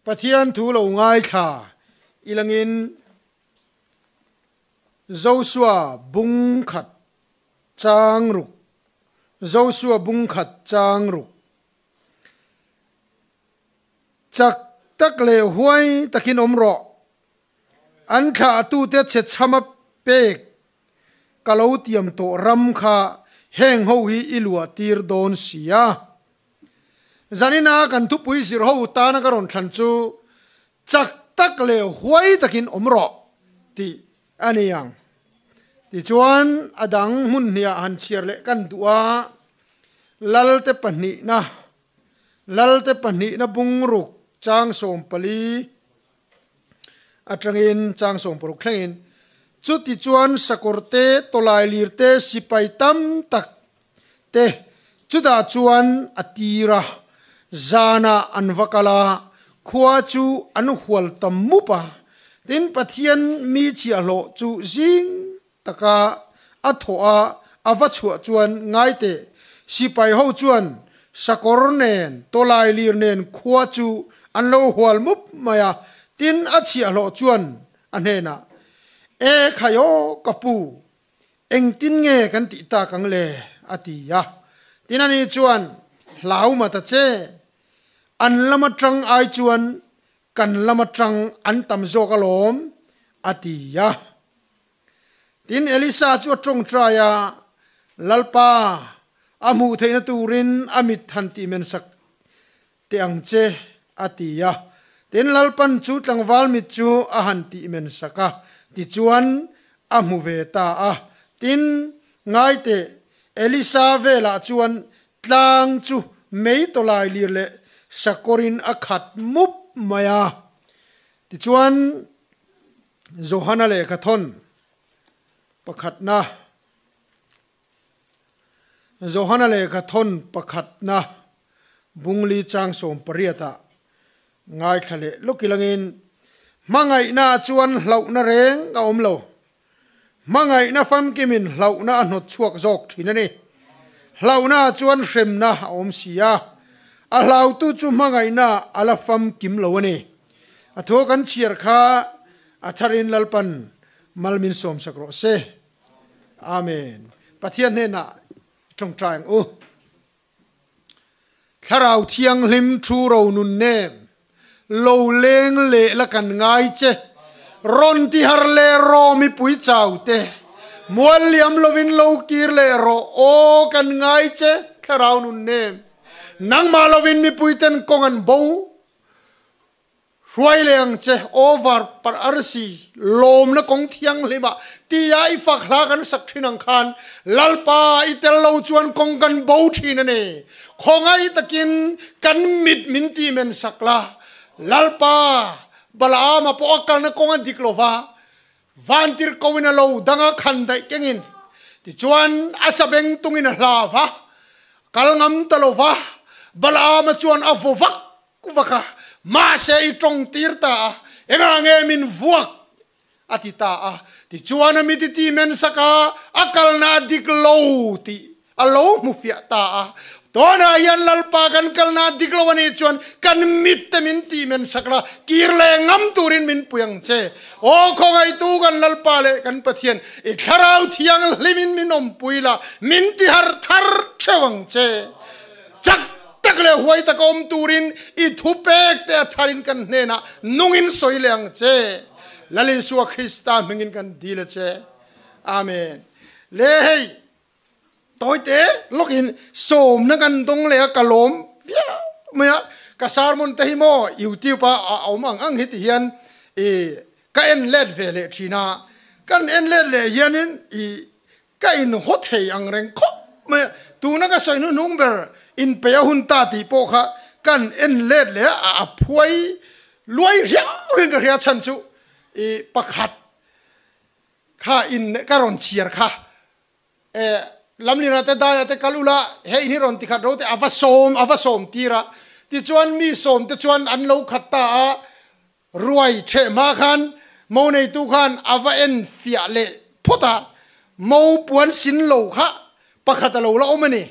Pathian thu lo ngaithla ilangin Josua bung khat chang ruk Josua bung khat chang ruk Chak tak leh huai takin awm rawh. An thlahtute che chhama pek ka lo tiam tawh ram kha heng ho hi i luah tir dawn si a. Zanina kan thupui zir ho tana ka rawn thlan chu chak tak leh huai takin awm rawh tih a ni ang. Tichuan a dang hmun hniah han chhiar leh kan duh a, Lalte pahnihna Lalte pahnihna bungruk chang 14 atangin chang 60 thlengin, Chuti chuan sakawrte, tawlailirte, sipai tam tak te chutah chuan a tir a, zanah an va kal a, khua chu an hual tam mup a. Tin, Pathian mi chhiahhlawh chu zing taka a thawh a, a va chhuah chuan ngai teh, sipai ho chuan sakawr nen, tawlailir nen khua chu an lo hual mup mai a, tin a chhiahhlawh chuan a hnenah, E khai aw ka pu, engtin nge kan tih tak ang le? a ti a. Tin ani chuan, Hlau ma ta che, an lam atang ai chuan kan lam atang an tam zawk alawm, a ti a. Tin, Elisa chu a tawngtai a, Lalpa, a hmuh theihna turin a mit han tih mensak teh ang che, a ti a. Tin, Lalpan chu tlangval mit chu a han tih mensak a, tichuan a hmu ve ta a. Tin, ngai teh, Elisa velah chuan tlang chu mei tawlai lir leh sakawrin a khat mup mai a. Tichuan, Johana lehkha thawn pakhatna Johana lehkha thawn pakhatna bungli chang 18 ah ngaithla leh lawk ilangin hmangaihna ah chuan hlauhna reng a awm lo. Hmangaihna famkimin hlauhna a hnawt chhuak zawk thin a ni. Hlauhna ah chuan hremna a awm si a, a hlautu chu hmangaihna a la famkim lo a ni. A thu kan chhiar kha a tharin Lalpan mal min sawmsak rawh se. Amen. Pathian hnenah tawngtai ang u. Thlarau Thianghlim thu ro nun nem lo leng leh la kan ngai che. Rawn ti har leh rawh mipui chau te. Mual liam lovin lo kir leh rawh aw kan ngai che Thlarau nun nem. Nangmah lovin mipui ten kawng an bo. Hruai leh ang che, over par arsi, lawmna kawng thianghlimah tia i fak hla kan sak thin ang khan Lalpa i tel lo chuan kawng kan bo thin a ni. Khawngaih takin kan mit min tih men sak la. Lalpa, Balaama pawh a kalna kawng a dik lo va, vantir ko in a lo dang a khan daih kengin tichuan a sabeng tungin a hla va, kal ngam ta lo va, Balaama chuan a vaw vak vak a, mahse i tawng tir ta a, engah nge min vuak? a ti ta a. Tichuan a miti ti men sak a, a kalna a dik lo tih a lo hmu fiah ta a. Tunah hian Lalpa kan kalna a dik lo a nih chuan kan mit te min tih men sak la, kir leh ngam turin min pui ang che. Aw khawngaihtu kan Lalpa leh kan Pathian, i Thlarau Thianghlimin min awmpui la, min ti harh thar theuh ang che. Chak tak leh huai taka awm turin i thupek te a tharin kan hnenah nungin sawi leh ang che. Lal Isua Krista hmingin kan dil a che. Amen. Le hei tawite lawkin sawmna kan dawng leh a ka lawm viau mai a. Ka sermon te hi maw YouTube a a awm ang ang hi ti hian i ka en let ve leh thin a. Kan en let leh hianin i Ka inhaw thei ang reng khawp mai a, tuna ka sawi hnuhnung ber inpeih a hun ta tih pawh kha kan en let leh a, a phuai luai riau hian ka hria chhan chu i pakhat kha in ka rawn chhiar kha e Lamlina te Daia te kal ula he in hi rawn ti khat ro te a va sawm a va sawm tir a, tichuan mi sawm te chuan an lo khat ta a, Ruai ṭheh hma khan mo neitu khan a va en fiah leh phawt a, mo puan sin lo kha pakhat a lo la awm a ni.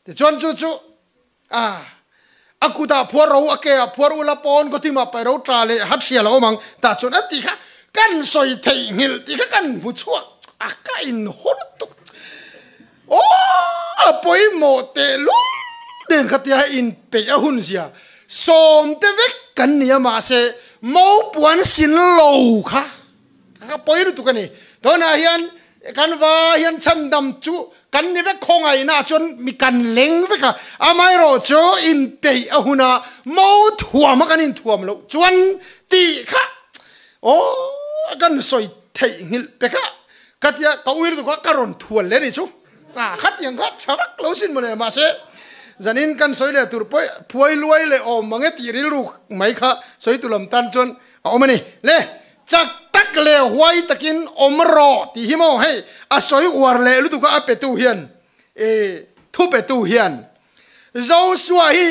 Tichuan chu chu a A kutah phuar ro, a keah phuar ula pawn kawtimah pai ro ta leh hat hria lo awm ang. Tah chuan a ti kha kan sawi theihnghilh tih kha kan hmu chhuak a, ka inhaw lutuk. Aw a pawimawh tehlul nen kha tia inpeih a hun zia sawm te vek kan ni a mahse maupuan sin lo kha ka pawi lutuk a ni. Tunah hian kan va hian chhandam chu kan ni vek khawngaihna ah chuan mi kan leng vek a, amaherawh chu inpeih a hun a mauthuam a kan inthuam loh chuan tih kha aw kan sawi theihnghilh pek a. Ka tia ka uir duka ka rawn thual leh ni chu a khatiang kha tha vak lo sin mawle mahse zanin kan sawi leh tur pawh phuai luai leh awm mange tih rilru mai kha sawi tu lam tan chuan a awm a ni le chak tak leh huai takin awm rawh tih hi maw hei a sawi uar leh lutuk a a petu hian e thu petu hian Joshua hi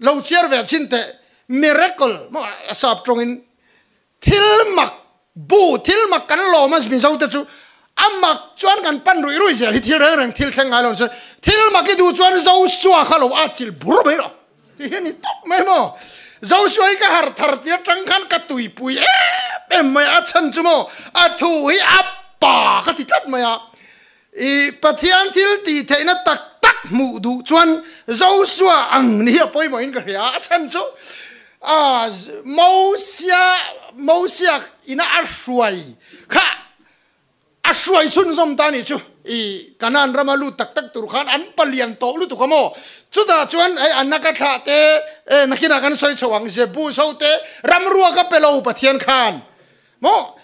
lo chhiar ve chhin teh miracle maw a sap tawngin Thil mak bu, thil mak kan lawm a Mizo te chu a mak chuan kan pan ruih ruih zel hi thil reng reng thil thleng ngai lo an sawi. Thil mak i duh chuan Joshua kha lo a chilh bur mai rawh ti hi a ni tawp mai maw. Joshua hi ka harh thar tir atang khan ka tuipui em em mai a, a chhan chu maw a thu hi a pa ka ti tlat mai a. I Pathian thil tih theihna tak tak hmuh duh chuan Joshua ang ni hi a pawimawhin ka hria a, a chhan chu a Mosia Mosia ina a hruai kha a hruai chhunzawm ta nih chu i Kanaan rama lut tak tak tur khan an palian tawh lutuk a maw chutah chuan hei a naka thlah te e nakinah kan sawi chho ang Jebus ho te ramruak a pe lo Pathian khan Maw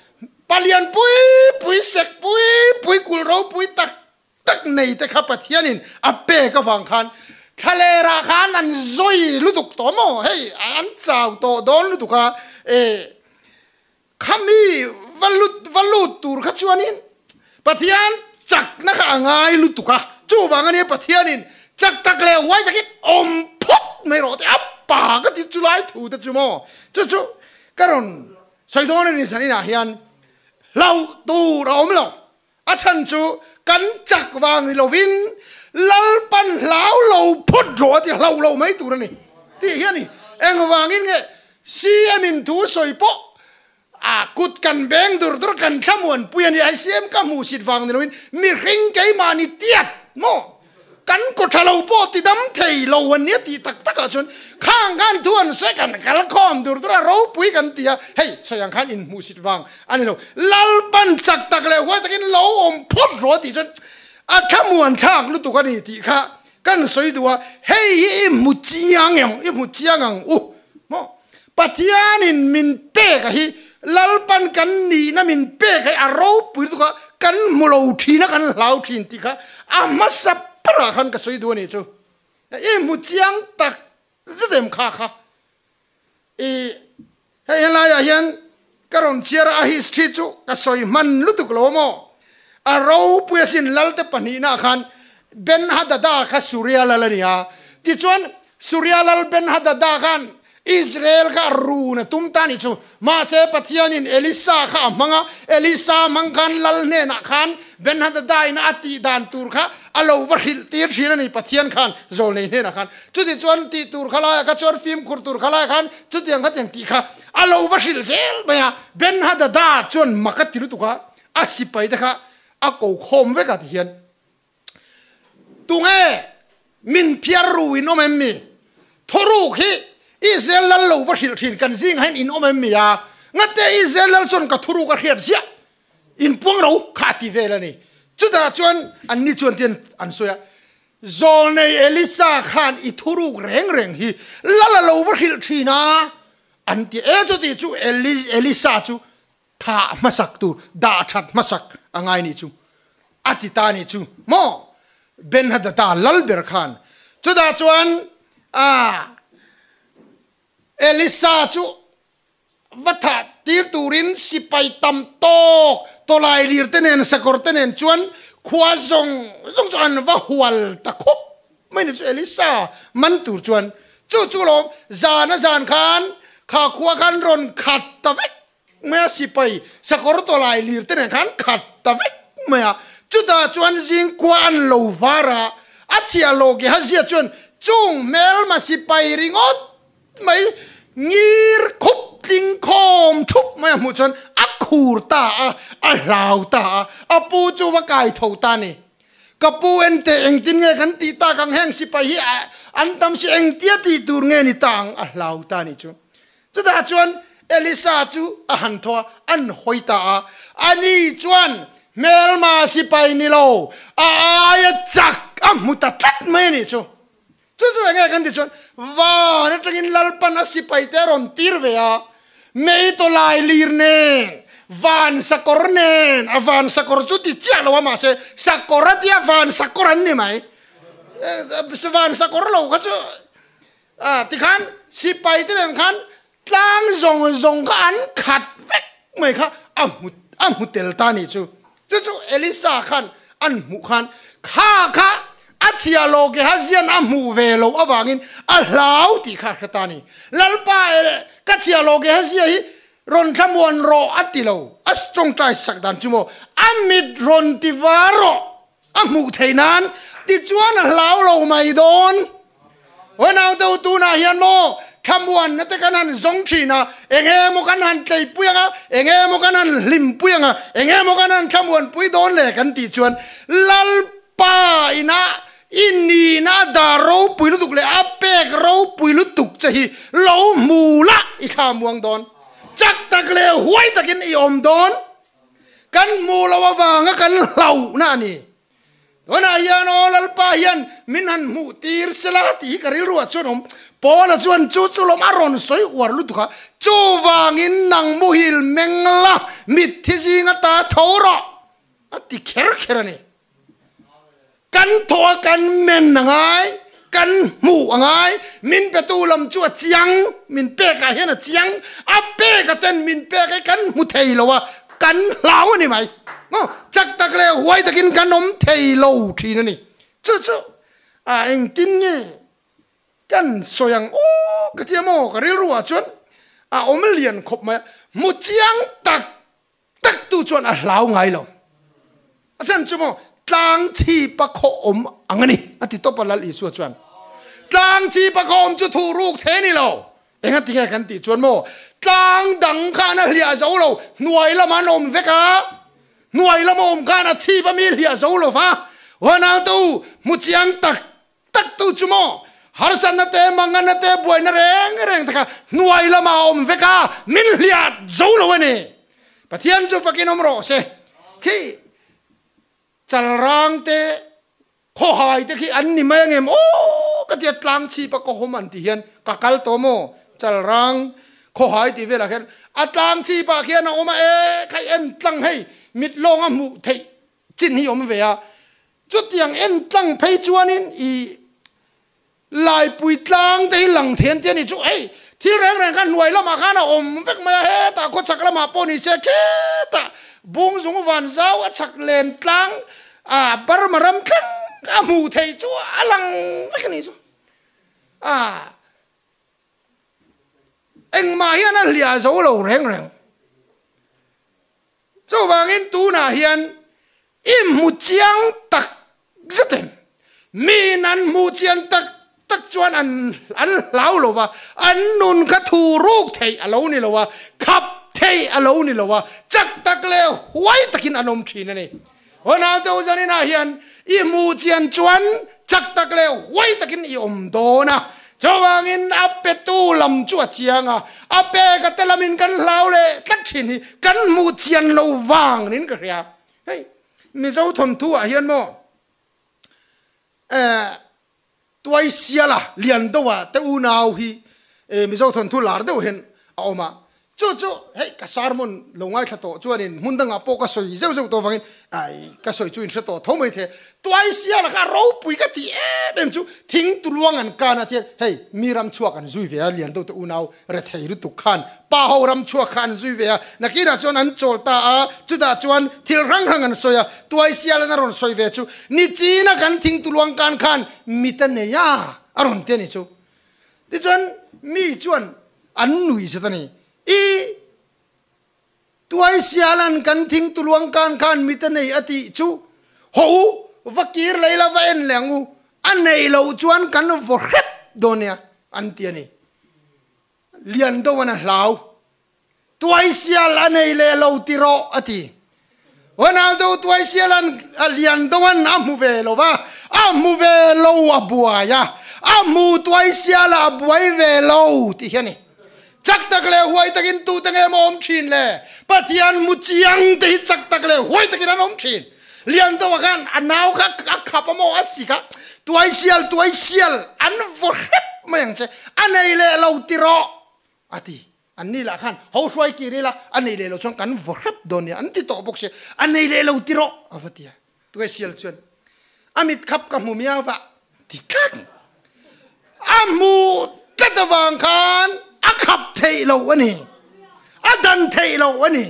palian pui pui sek pui pui kulh ropui tak tak nei te kha Pathianin a pek avang khan thlalerah khan an zawi lutuk tawh maw hei an chau tawh dawn lutuk a e khami va lut va lut tur kha chuanin Pathian chakna kha a ngai lutuk a chuvang ania Pathianin chak tak leh huai takin awm phawt mai rawh te a pa ka ti chu lai thu te chu maw chu chu ka rawn Sawi dawn a ni zan inah hian hlauh tur a awm lo. A chhan chu kan chak vang ni lovin Lalpan hlau lo phawt rawh a ti hlauh lo mai tur a ni tih hi a ni. Engvangin nge CM in thu sawi pawh a kut kan beng dur dur kan thlamuanpui a ni. Ai CM ka hmuhsit vang ni lovin mihring keimahni tiat maw? Kan kaw tha lo pawh ti dam thei lo an nia tih tak takah chuan khang khan thu an sawi kan kal khawm dur dur a ropui kan ti a, hei sawi ang khan inhmuhsit vang a ni lo. Lalpan chak tak leh huai takin lo awm phawt rawh a tih chuan a thlamuan thlak lutuk a ni tih kha kan sawi duh a, hei hi i hmu chiang em, i hmu chiang ang u maw? Pathianin min pek a hi Lalpan kan nihna min pek a hi a ropui lutuk a, kan hmu lo thin a, kan hlau thin tih kha a hmasa berah khan ka sawi duh a nih chu. I hmu chiang tak zet em kha kha. I hei helaiah hian ka rawn chhiar a, a history chu ka sawi hman lutuk lo maw. A ropui asin Lalte pahnihnaah khan Ben-Hadada kha Suria lal a ni a, tichuan Suria lal Ben-Hadada khan Israel kha run a tum ta a nih chu. Mahse Pathianin Elisa kha a hmang a, Elisa hmang khan lal hnenah khan Ben-Hadada ina a tih dan tur kha a lo va hrilh tir thin a ni Pathian khan zawlnei hnenah khan. Chutichuan tih tur kha laiah kha chuan fimkhur tur kha laiah khan chutiang khatiang tih kha a lo va hrilh zel mai a. Ben-Hadada chuan mak a ti lutuk a, a sipai te kha a ko khawm vek a ti hian Tunge min phiar ru in awm em mi? Thawruk hi Israel lal lo va hrilh thin kan zingah hian in awm em mi a? Ngate Israel lal chuan ka thuruk a hriat ziah in puang ro kha a ti vel a ni. Chutah chuan anni chuan tian an sawi a, Zawlnei Elisa khan i thuruk reng reng hi lal a lo va hrilh thin a an ti e. Chuti chu Elisa chu Thah hmasak tur, dah that hmasak a ngai nih chu a ti ta nih chu maw? Ben-Hadada lal ber khan chutah chuan a Elisa chu va thah tir turin sipai tam tawk tawlai lir te nen sakawr te nen chuan khua zawng zawng chu an va hual ta khup mai ni chu Elisa man tur chuan chu chu lawm zan a zan khan kha khua khan rawn khat ta vek mai a, sipai sakawr tawlai lir te nen khan khat ta vek mai a, chutah chuan zingkhua an lo var a, a chhiah lo ke ha zia chuan Chung hmelma sipai ringawt mai ngir khup tling khawm thup mai a hmuh chuan a khur ta a, a hlau ta a, a pu chu va kai tho ta a ni. Ka pu ente engtin nge kan tih tak ang heng sipai hi an tam si engtia tih tur nge ni ta ang a hlau ta a nih chu. Chutah chuan Elisa chu a han thaw a, an hawi ta a, ani chuan hmelma sipai ni lo, a aia chak a hmu ta tlat mai a nih chu. Chu chu enge kan ti chuan van atangin Lalpan a sipai te a rawn tir ve a, mei tawlai lir nen, van sakawr nen, a van sakawr chu ti chiah lo a mahse sakawr a tia van sakawr an ni mai, van sakawr lo kha chu A tikhan sipai te nen khan tlang zawng zawng kha an khat vek mai kha a hmu a hmu tel ta nih chu. Chu chu Elisa khan an hmuh khan kha kha a chhia lo Gehazian a hmuh ve loh avangin a hlau tih kha a hre ta ni. Lalpa ka chhia lo Gehazia hi rawn thlamuan rawh a ti lo. A tawngtai sak dan chu maw a mit rawn ti var rawh. A hmuh theih nan tichuan a hlau lo mai dawn. Aw naute tunah hian maw thlamuanna te kan han zawng thin a, eng emaw kan han tleipui ang a, eng emaw kan han hlimpui ang a, eng emaw kan han thlamuanpui dawn le kan tih chuan Lalpa ina i nihna a dar ropui lutuk leh a pek ropui lutuk che hi lo hmu la i thlamuang dawn. Chak tak leh huai takin i awm dawn. Kan hmuh loh avanga kan hlauhna a ni. Tunah hian aw Lalpa hian min han hmuh tir sela tih hi ka rilruah chuan awm. Paula chuan chu chu lawm a rawn sawi uar lutuk a, chuvangin nang muhil meng la, mitthi zinga ta tho rawh a ti kher kher a ni. Kan thawh a kan men a ngai, kan hmuh a ngai, min petu lam chu a chiang, min pek ah hian a chiang, a pek a ten min pek hi kan hmu thei lo a, kan hlau a ni mai. Maw? Chak tak leh huai takin kan awm thei lo thin a ni. Chu chu a engtin nge kan sawi ang aw ka tia maw ka rilru ah chuan a awm lian khawp mai a, hmu chiang tak Tak tu chuan a hlau ngai lo. A chhan chu maw tlang chhipa khaw awm ang a ni a ti tawp a Lal Isua chuan. Tlang chhipa khaw awm chu thuh ruk thei a ni lo. Enga ti nge kan tih chuan maw tlang dang khan a hliah zo lo, hnuai lamah an awm vek a, hnuai lama awm khan a chhip a mi hliah zo lo va. Huanang te u hmu chiang tak tak tu chu maw harsatna te manganna te buaina reng reng te kha hnuai lamah a awm vek a min hliah zo lo a ni. Pathian chu fakin awm rawh se. Khi chalrang te khawhai te khi an ni mai angem aw ka tia tlang chhip a kawhawm an ti hian ka kal tawh maw chalrang khawhai tih velah khian a tlang chhip ah khian a awm a e khai en tlang hei mit lawng a hmuh theih chin hi awm ve a. Chutiang en tlang phei chuanin i Laipui tlang te hi lang thian te a ni chu. Hei, thil reng reng kha hnuai lamah khan a awm vek mai a, hetah khawchhak lamah pawh ni se khetah Bungzung van zau a chhak len tlang a Burma ram thleng a hmuh theih chu a lang vek a ni chu. A engmah hian a hliah zo lo reng reng. Chuvangin tunah hian i hmu chiang tak zetin miin an hmuh chian tak tak chuan an an hlau lo va, an nun kha thu ruk theih a lo ni lo a, khap theih a lo ni lo a, chak tak leh huai takin an awm thin a ni. Huanaute u zaninah hian i hmuh chian chuan chak tak leh huai takin i awm dawn a, chuvangin a petu lam chu a chiang a, a pek a te lamin kan hlau leh tlat thin hi kan hmuh chian lo vang niin ka hria. Hei Mizo thawnthu ah hian maw eh Tuaisiala lian deuh ah te unau hi Mizo thawnthu lar deuh hian a awm a, chu chu hei ka sermon lo ngaithla tawh chuanin hmun dangah pawh ka sawi zeuh zeuh tawh avangin ai ka sawi chu inhre tawh tho mai thei. Tuaisiala kha ropui ka tih em em chu thing tuluang an kan a thian hei mi ram chhuak an zui ve a lian deuh te unau rethei lutuk khan pa ho ram chhuak kha an zui ve a, nakinah chuan an chawl ta a, chutah chuan thil hrang hrang an sawi a, Tuaisiala'n a rawn sawi ve chu nichina kan thing tuluang kan khan mit a nei a a rawn ti a ni chu. Tichuan mi chuan an nui zet a ni. I Tuaisiala'n kan thing tuluang kan khan mit a nei a tih chu haw u, va kir lei la va en leh ang u. A nei loh chuan kan vaw hrep dawn nia an ti a ni. Lian deuh an a hlau. Tuaisial a nei leh lo ti rawh a ti. Huanau deuh tuaisial an a lian deuh an a hmu ve lo va, a hmu ve lo a buai a, a hmu tuaisial a buai ve lo tih hi a ni. Chak tak leh huai takin tute nge maw awm thin le? Pathian mu chiang te hi chak tak leh huai takin an awm thin. Lian deuh ah khan a nau kha a khap a maw a sik a, tuaisial tuaisial an vaw hrep mai ang che, a nei leh lo ti rawh a ti. An ni lah khan ho hruai kir ila a nei leh lo chuan kan vaw hrep dawn nia an ti tawh bawk sia, a nei leh lo ti rawh a va ti a. Tuaisial chuan a mit khap ka hmu miau va ti tlat. A hmuh tlat avang khan a khap theih loh a ni, a dan theih loh a ni.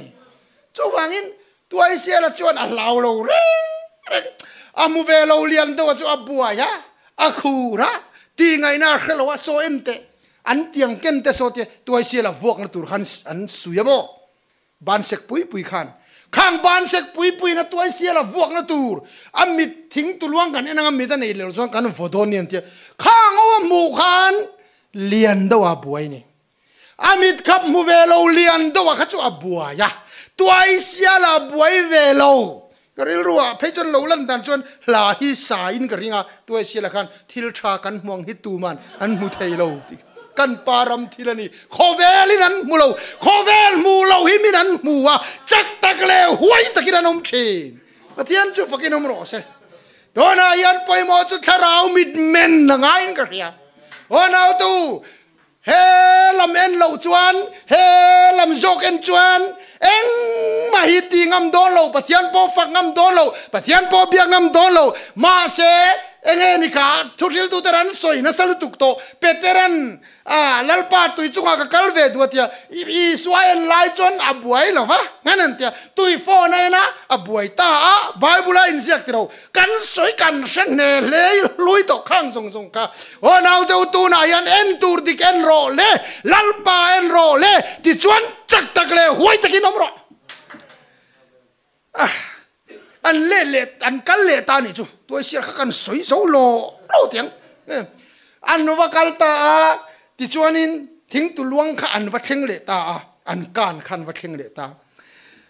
Chuvangin Tuaisiala chuan a hlau lo reng reng. A hmu ve lo lian deuh a chu a buai a, a khur a, ti ngaihna a hre lo a, saw en teh, an tiang ken te saw te Tuaisiala vuakna tur khan an sui a maw? Ban sek pui pui khan. Khang ban sek pui puiin a Tuaisiala vuakna tur a mit thing tuluang kan en anga mit a nei leh lo chuan kan vaw dawn ni an tia. Khang ho a hmuh khan lian deuh a buai ni. A mit khap hmu ve lo lian deuh a kha chu a buai a, tuai sial a buai ve lo. Ka rilru ah phei chuan lo lan dan chuan hla hi sa in ka ring a, tuai sial ah khan thil tha kan hmu ang hi tuman an hmu thei lo tih kan pa ram thil a ni. Khawvel in an hmu lo, khawvel hmu lo hi min an hmu a, chak tak leh huai takin an awm thin. Pathian chu fakin awm rawh se. Tunah hian pawimawh chu thlarau mit men a ngaiin ka hria. Aw nautu, He lam en loh chuan, he lam zawk en chuan engmah hi ti ngam dawn lo, Pathian pawh fak ngam dawn lo, Pathian pawh biak ngam dawn lo. Mahse, enge ni kha thuhriltute ran sawi nasa lutuk tawh, Peteran a Lalpa tui chungah ka kal ve duh a tia, Isua en lai chuan a buai lo va, ngan an tia, tui phone a en a, a buai ta a, Bible a inziak ti ro. Kan sawi kan hre hne hle i hlui tawh khang zawng zawng kha. Aw nau deuh tunah hian en tur dik en rawh le, Lalpa en rawh le tichuan chak tak leh huai takin awm rawh. Ah, an let leh an kal leh ta nih chu tuaisiar kha kan sawi zo lo lo tiang. An va kal ta a, tichuanin thingtuluang kha an va thleng leh ta a, an kan kha an va thleng leh ta.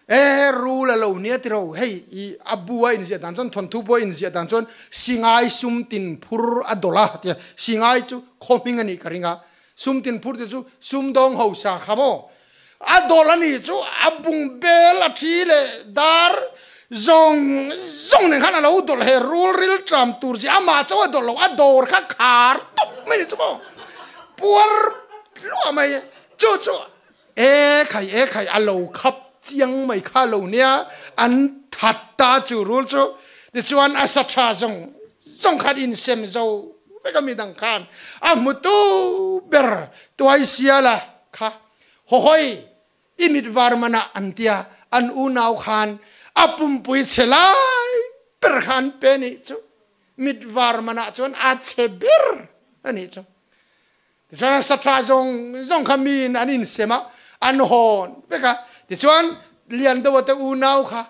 E rul a lo nia tiro hei i a bu a inziah dan chuan thawnthu bu a inziah dan chuan Singai sum tin phur a dawlh a tia Singai chu khaw hming a nih ka ring a sum tin phur te chu sum dawng hausa kha maw a dawlh a nih chu a bung bel a thi leh dar zawng zawng nen khan a lo dawlh he rul ril tram tur chi amah chauh a dawlh lo a dawr kha khar tup mai ni chu maw puar hluah mai chu chu E khai e khai a lo khap chiang mai kha lo nia an that ta chu rul chu tichuan a sa tha zawng zawng khan insem zo vek a midang khan a hmutu ber tuai siala kha hawhawi i mit var manah an tia an unau khan a pumpui chhe lai ber khan pe nih chu mit var manah chuan a chhe ber a nih chu. Tichuan sa tha zawng zawng kha miin an insem a, an hawn vek a. Tichuan lian deuha te unau kha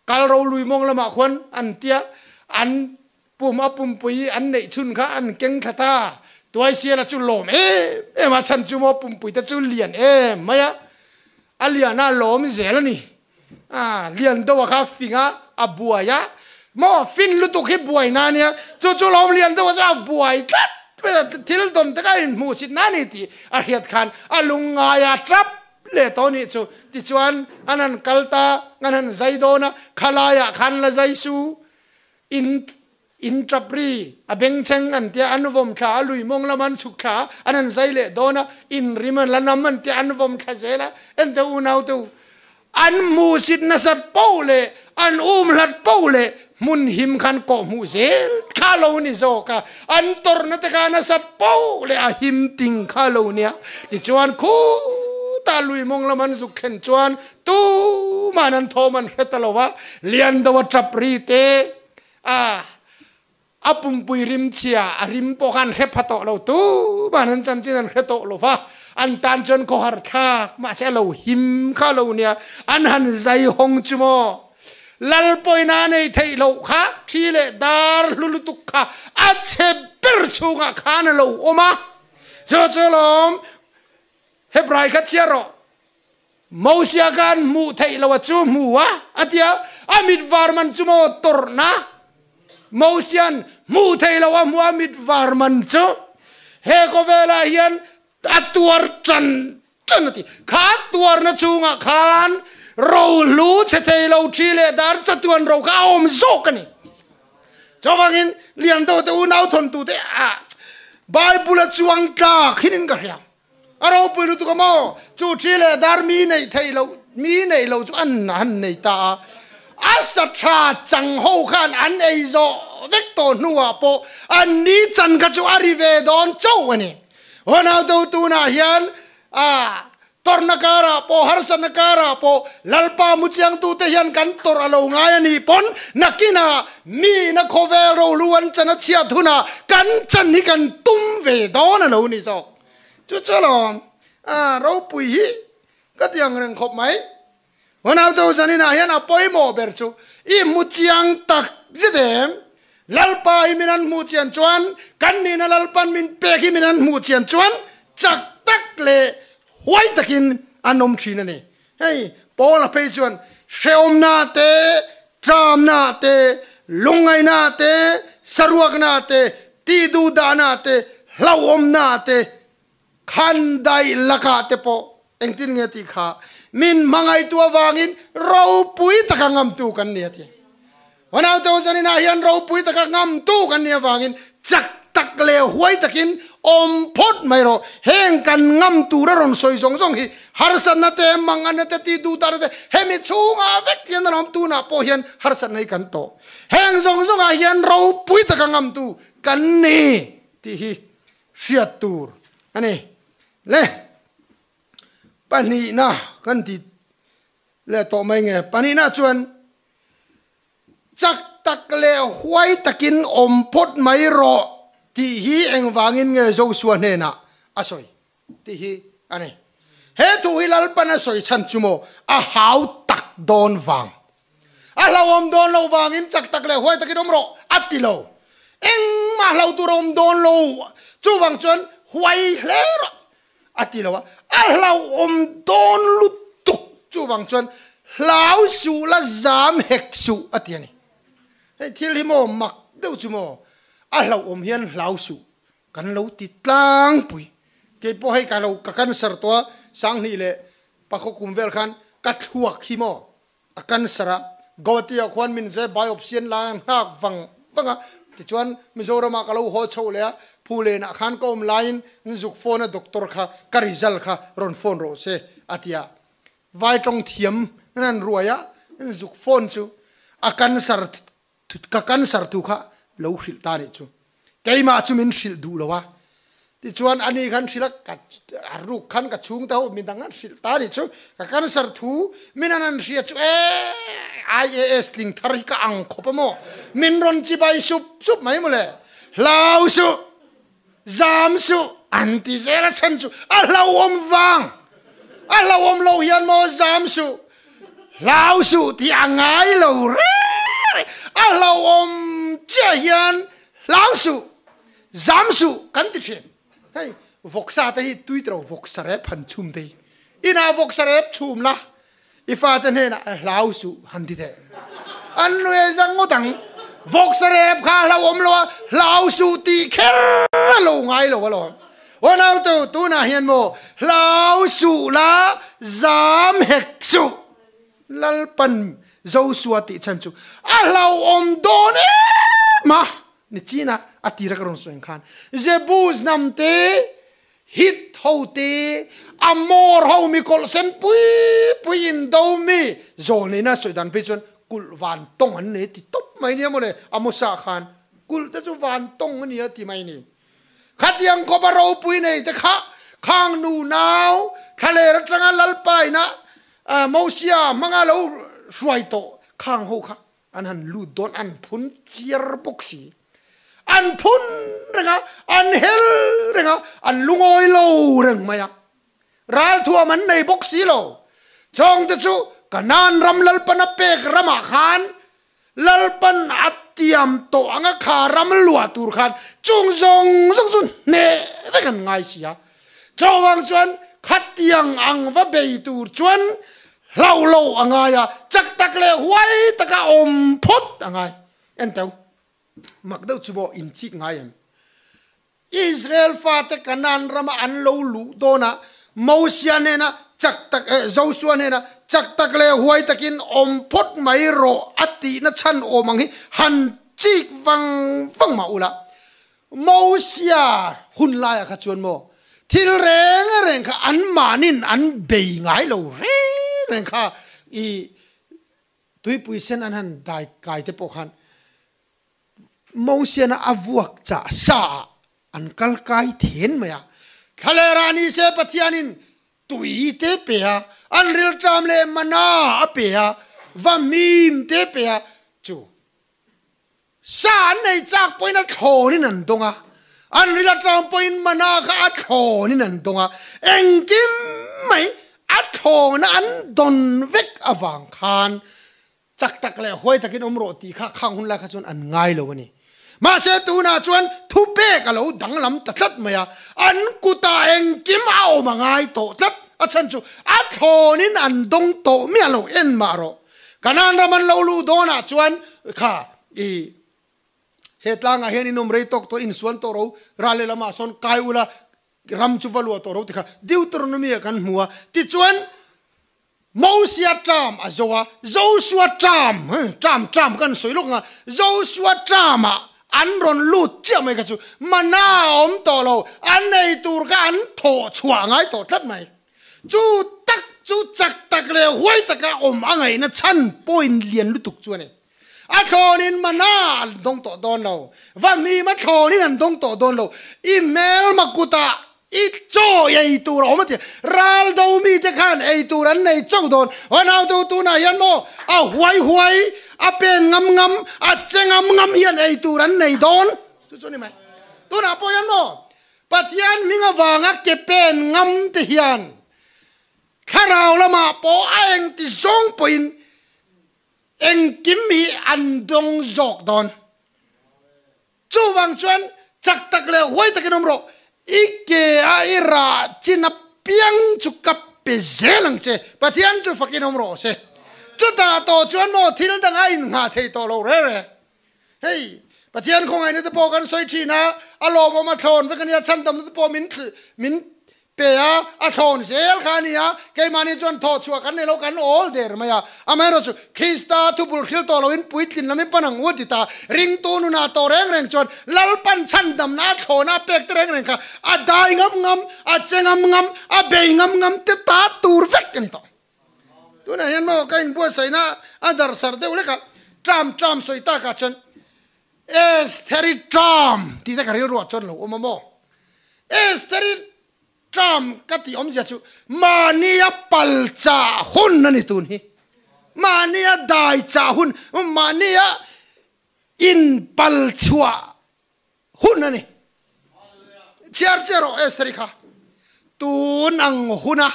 kal ro lui mawng lamah khuan an tia, an pum a pumpui an neih chhun kha an keng thla ta. Tuaisiala chu lawm em em a, chhan chu maw pumpui te chu lian em mai a, a lian a lawm zel a ni. A lian deuha kha fing a, a buai a, maw fin lutuk hi buai na ania, chu chu lawm lian deuha chu a buai tlat mai a, thil dawn te kha a inhmuh chit na ni tih a hriat khan a lungngai a tap leh tawh nih chu. Tichuan an han kal ta, an han zai dawn a, khalaiah khan la zai su in In tap ri a bengchheng an tia an vawm thla a, lui mawng lam an chhuk thla a, an han zai leh dawn a, in rim a la nam an tia an vawm thla zel a, en teh unau te u, an hmuhsit nasat poh leh an um hlat poh leh hmun him khan kawh hmuh zel kha lo ni zawk a, an tawrhna te kha nasat poh leh a him ting kha lo nia, tichuan khutah lui mawng lam an zuk thlen chuan tuman an thawm an hre ta lo a, lian deuh a tap ri te A a pumpui rim chhia a rim pawh khan hre pha tawh lo tu man an chanchin an hre tawh lo va, an tan chuan khawhar thlak mahse a lo him kha lo nia, an han zai hawng chu maw lal pawina nei theih loh kha thi leh dar hlu lutuk kha a chhe ber chhungah khan a lo awm a. Chu chu lawm Hebrai kha chhiar rawh. Mosia khan hmuh theih loh a chu hmu a, a ti a, a mit var man chu maw tawrhna? Mosian hmuh theih loh a hmuh a mit var man chu he khawvelah hian a tuar tan tan a ti. Kha tuarna chungah khan rohlu chhe thei lo thi leh dar chatuan ro kha a awm zawk a ni. Chuvangin Liandote unau thawntute ah Bible a chuang tlak hinin ka hria. A ropui lutuk a maw? Chu thi leh dar mi neih theih loh, mi neih loh chu an han nei ta a. A sa tha chang ho khan an ei zawh vek tawh hnuah pawh an ni chan kha chu a ri ve dawn chauh a ni. Huanautu tunah hian a tawrhna karah pawh harsatna karah pawh Lalpa muchiangtute hian kan tawrh a lo ngai a nih pawn nakinah mi na khawvel rohlu an chan a chhiat hunah kan chan hi kan tum ve dawn a lo ni zawk. Chu chu alawm a ropui hi ka ti ang reng khawp mai. Huanautu zaninah hian a pawimawh ber chu i hmu chiang tak zet em? Lalpa hi min an hmuh chian chuan, kan nihna Lalpan min pek hi min an hmuh chian chuan chak tak leh huai takin an awm thin a ni. Hei Paula phei chuan hrehawmna te, tramna te, lungngaihna te, saruakna te, tihduhdahna te, hlauhawmna te, khandaih lakah te pawh engtin nge tih kha min hmangaihtu avangin ropui taka ngamtu kan ni a ti. Huanaute u zaninah hian ropui taka ngamtu kan nih avangin chak tak leh huai takin awm phawt mai rawh. Heng kan ngam tur a rawn sawi zawng zawng hi harsatna te, manganna te, tih duhdarna te hemi chhungah vek hian a awm. Tunah pawh hian harsatna hi kan tawh. Heng zawng zawngah hian ropui taka ngamtu kan ni tih hi hriat tur a ni. Le pahnihna kan ti leh tawh mai nge? Pahnihna chuan Chak tak leh huai takin awm phawt mai rawh tih hi engvangin nge Joshua hnenah a sawi tih hi a ni. He thu hi Lalpan a sawi chhan chu maw a hau tak dawn vang. A hlauhawm dawn lo vangin chak tak leh huai takin awm rawh a ti lo. Engmah hlau tur a awm dawn lo. Chuvang chuan huai hle rawh A ti lo a, a hlauhawm dawn lutuk. Chuvang chuan hlau suh la zam hek suh a ti a ni. Hei thil hi maw mak deuh chu maw a hlauhawm hian hlau suh kan lo ti tlangpui. Kei pawh hei ka lo ka cancer tawh a, Sanghnih leh Pakhaw kum vel khan ka thluak hi maw A cancer a, Guwahati ah khuan min zai biopsy an la nghak vang vang a, tichuan Mizoram ah ka lo haw chhoh leh a, Phulen ah khan ka awm laiin an zuk phone a doctor kha ka result kha rawn phone rawh se a ti a, vai tawng thiam an han ruai a, an zuk phone chu a cancer Ka cancer tu kha lo hrilh ta nih chu. Keimah chu min hrilh duh lo a. Tichuan ani khan hrilh a, ka a ruk khan ka chhung te ho midang an hrilh ta nih chu. Ka cancer thu min an an hria chu e IAS tling thar hi ka ang khawp a maw. Min rawn chibai sup sup mai mawle. Hlau suh, zam suh an ti zel a chhan chu a hlauhawm vang. A hlauhawm lo hian maw zam suh. Hlau suh tih a ngai lo reng reng. A hlauhawm chiah hian hlau suh, zam suh kan ti thin. Hei vawksa te hi tui tiro vawksa rep han chhum te hi. Inah vawksa rep chhum la, i fate hnenah hlau suh han ti teh. An nuai zang ngawt ang. Vawksa rep kha a hlauhawm lo a, hlau suh tih kher a lo ngai lo alawm. Aw nautu, tunah hian maw hlau suh la, zam hek suh. Lalpan Joshua tih chhan chu a hlauhawm dawn em a, ni chin a, a tira ka rawn sawi ang khan Jebus hnam te, Hit ho te, Amor ho mi kawlh sen pui pui in do mi zawl neihna sawi dan phei chuan kulh van tawng an nei ti tawp mai nia mawle, Amosa khan kulh te chu van tawng a nia ti mai ni. Khatiang khawpa ropui nei te kha khang nu nau thlaler atanga Lalpaina Mosia hmanga lo hruai tawh khang ho kha an han lut dawn an phun chiar bawk si. An phun reng a, an hel reng a, an lungawi lo reng mai a. Ralthuam an nei bawk si lo. Chawngte chu Kanaan ram Lalpana pek ramah khan Lalpan a. tiam tawh anga kha ram luah tur khan chung zawng zawng chu hneh vek an ngai si a. Chuvang chuan khatiang ang va bei tur chuan hlauh loh a ngai a, chak tak leh huai taka awm phawt a ngai. Enteu, mak deuh chu maw inchik ngai em? Israel fate Kanaan rama an lo luh dawnah Mosia hnena chak tak eh Josua hnena chak tak leh huai takin awm phawt mai rawh a tihna chhan awm ang hi han chik vang vang mah ula. Mosia hun laiah kha chuan maw thil reng reng kha an mahnin an bei ngai lo reng reng kha i tuipui sen an han dai kai te pawh khan Mosiana a vuak chah sa ah an kal kai then mai a. Thlaler ah ni se Pathianin tui te pe a, an rilṭam leh mana a pe a, va mim te pe a, chu sa an nei chak pawhin a thlawnin an dawng a, an ril a ṭam pawhin mana kha a thlawnin an dawng a, engkim mai a thlawna an dawn vek avang khan Chak tak leh huai takin awm rawh tih kha khang hun lai kha chuan an ngai lo a ni. Mahse tunah chuan thupek a lo danglam ta tlat mai a, an kutah engkim a awm a ngai tawh tlat. A chhan chu a thlawnin an dawng tawh miah lo en mah rawh. Kanaan ram an lo luh dawnah chuan kha i he tlangah hian in awm rei tawk tawh insuan tawh ro, ral lehlamah sawn kai ula ram chu va luah tawh ro ti kha Deuteronomy ah kan hmu a. Tichuan Mosia term a zo a, Joshua term, term term kan sawi lawk ang a, Joshua term ah an rawn lut chiah mai kha chu mana a awm tawh lo, an nei tur kha an thawh chhuah ngai tawh tlat mai. Chu tak chu chak tak leh huai taka awm a ngaihna chhan point lian lutuk chu a ni. A thlawnin mana an dawng tawh dawn lo, va hnim a thlawnin an dawng tawh dawn lo, i hmelma kutah I chaw ei tur a awm a ti. Ral do mite khan ei tur an nei chauh dawn. Aw nautu tunah hian maw a huai huai, a pen ngam ngam, a che ngam ngam hian ei tur an nei dawn. Chu chu a ni mai. Tunah pawh hian maw Pathian hming avanga ke pen ngam te hian thlarau lamah pawh a engti zawng pawhin engkim hi an dawng zawk dawn. Chuvang chuan chak tak leh huai takin awm rawh, i ke a i rah chin apiang chu ka pe zel ang che, Pathian chu fakin awm rawh se. Chutah tawh chuan maw thil dang a innghah thei tawh lo reng reng. Hei, Pathian khawngaihna te pawh kan sawi thin a, a lawmawm a thlawn vek a nia, chhandamna te pawh min min Pe a, a thlawn zel kha a ni a, keimahni chuan thawh chhuah kan nei lo, kan awl der mai a. Amaherawhchu, Krista thubul hril tawh loin puitlin lam i pan ang u a ti ta. Ringtu nunah tawh reng reng chuan Lalpan chhandamna a thlawna a pek te reng reng kha a dai ngam ngam, a che ngam ngam, a bei ngam ngam te ta tur vek a ni tawh. Tunah hian maw ka inbuatsaihna a darhsar deuh lek a, tram tram sawi takah chuan Estheri tram tih te ka rilruah chuan lo awm a maw? Estheri tram ka tih awmzia chu mahnia pal chah hun a ni tun hi. Mahnia dai chah hun, mahnia in pal chhuah hun a ni. Chhiar chiah rawh Estheri kha. Tun ang huna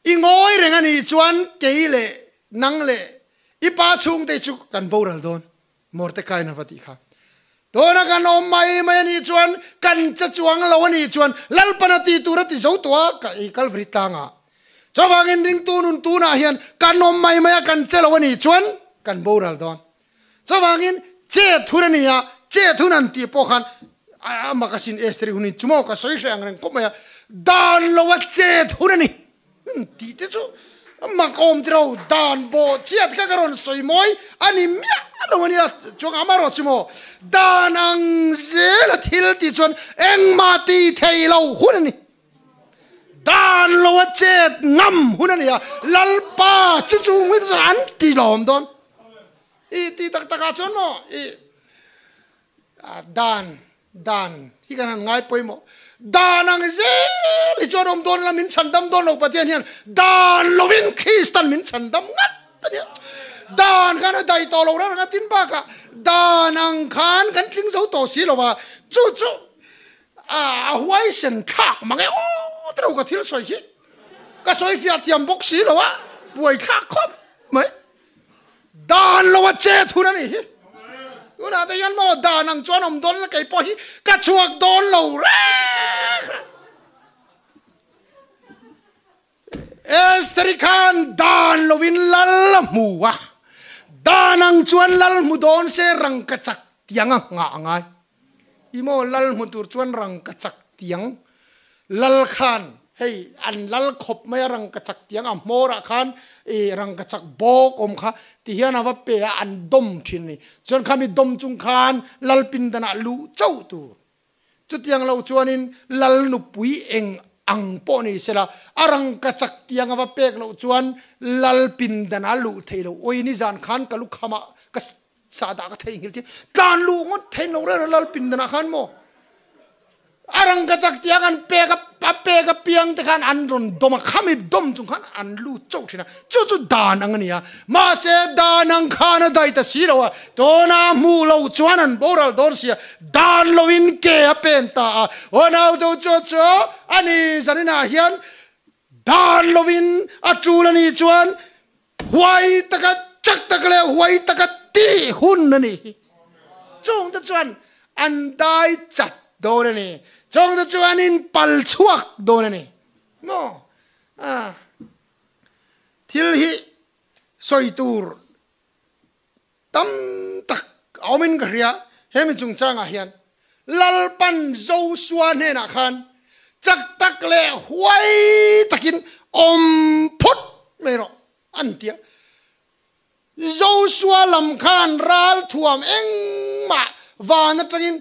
I ngawi reng a nih chuan kei leh nang leh i pa chhungte chu kan boral dawn, Mordecai na va tih kha. Tuna kan awm mai mai a nih chuan kan che chuang lo a nih chuan Lalpan a ti tur a ti zo tawh a, ka ei Kalvari tlangah. Chuvangin ringtu nun tunah hian kan awm mai mai a kan che lo a nih chuan kan boral dawn. Chuvangin chet hun a ni a, chet hun an tih pawh khan a mak asin Esther-i hunin chu maw ka sawi hreh ang reng khawp mai a, dan lo a chet hun a ni tih te chu mak awm tiro, dan bawh chiat kha ka rawn sawi mawi a ni miah lo a nia, chuang amaherawh chu maw dan ang zel a thil tih chuan engmah ti thei lo hun a ni. Dan lo a chet ngam hun a ni a, Lalpa chu chu ngawih chuan an ti lawm dawn. I ti tak tak ah chuan maw i dan dan hi kan han ngai pawimawh. Dan ang zel hi chuan awm dawn ila min chhandam dawn lo Pathian hian dan lovin Kristan min chhandam ngat a nia. Dan khan a daih tawh lo reng reng a tin bakah dan ang khan kan tling zo tawh si lo a, chu chu A huaisen thlak mang e aw te ro ka thil sawi khi ka sawi fiah thiam bawk si lo a buai thlak khawp mai dan lo a che thun a ni hi. Tunah te hian maw dan ang chuan awm dawn ila kei pawh hi ka chhuak dawn lo reng reng. Esther-i khan dan lovin lal a hmu a, dan ang chuan lal hmu dawn se rangkachak tiang a nghah a ngai. I maw lal hmu tur chuan rangkachak tiang lal khan hei an lal khawp mai a rangkachak tiang a hmawrah khan i rangkachak bawk awm kha ti hian a va pe a an dawm thin a ni. Chuan khami dawm chung khan lal pindanah luh chauh tur. Chutiang lo chuanin lal nupui eng ang pawh ni sela a rangkachak tiang a va pek loh chuan lal pindanah luh theih loh. Awi nizan khan ka lukhamah ka Sahdah ka theihnghilh khi tlan luh ngawt thein lo reng reng lal pindanah khan maw a rangkachak tiang an pek a a pek a piang te khan an rawn dawm a khami dawm chung khan an lut chauh thin a chu chu dan ang a ni a mahse dan ang khan a dai ta si lo a tuna hmuh loh chuan an boral dawn si a dan loin ke a pen ta a aw naute chu chu a ni zaninah hian dan loin a tul a nih chuan Huai taka chak tak leh huai taka tih hun a ni hi. Chungte chuan an dai chat dawn a ni. Chungte chuan an inpal chhuak dawn a ni. Maw? Ah. Thil hi sawi tur tam tak a awmin ka hria. Hemi chungchangah hian Lalpan Josua hnenah khan chak tak leh huai takin awm phawt mai rawh an ti a. Josua lam khan ral thuam engmah van atangin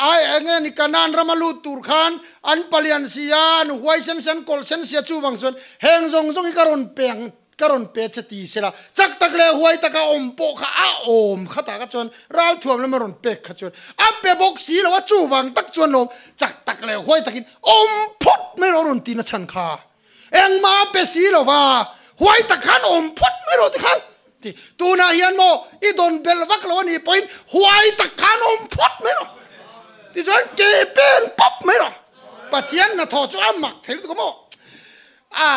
ai enge ni Kanaan rama lut tur khan an palian sia, an huaisen sia, an kawlhsen sia chuvang chuan heng zawng zawng hi ka rawn pe ang Ka rawn pe che ti sela, chak tak leh huai taka awm pawh kha a awm khatah kha chuan ralthuam lama rawn pek kha chuan a pe bawk si lo a, chuvang tak chuan lawm chak tak leh huai takin awm phawt mai rawh a rawn tina chhan kha engmah a pe si lo va, huai tak khan awm phawt mai rawh tikhan ti tunah hian maw i dawn belh vak lo a nih pawhin huai tak khan awm phawt mai rawh tichuan ke pen pawp mai rawh Pathian hnathawh chu a mak thei lutuk a maw a.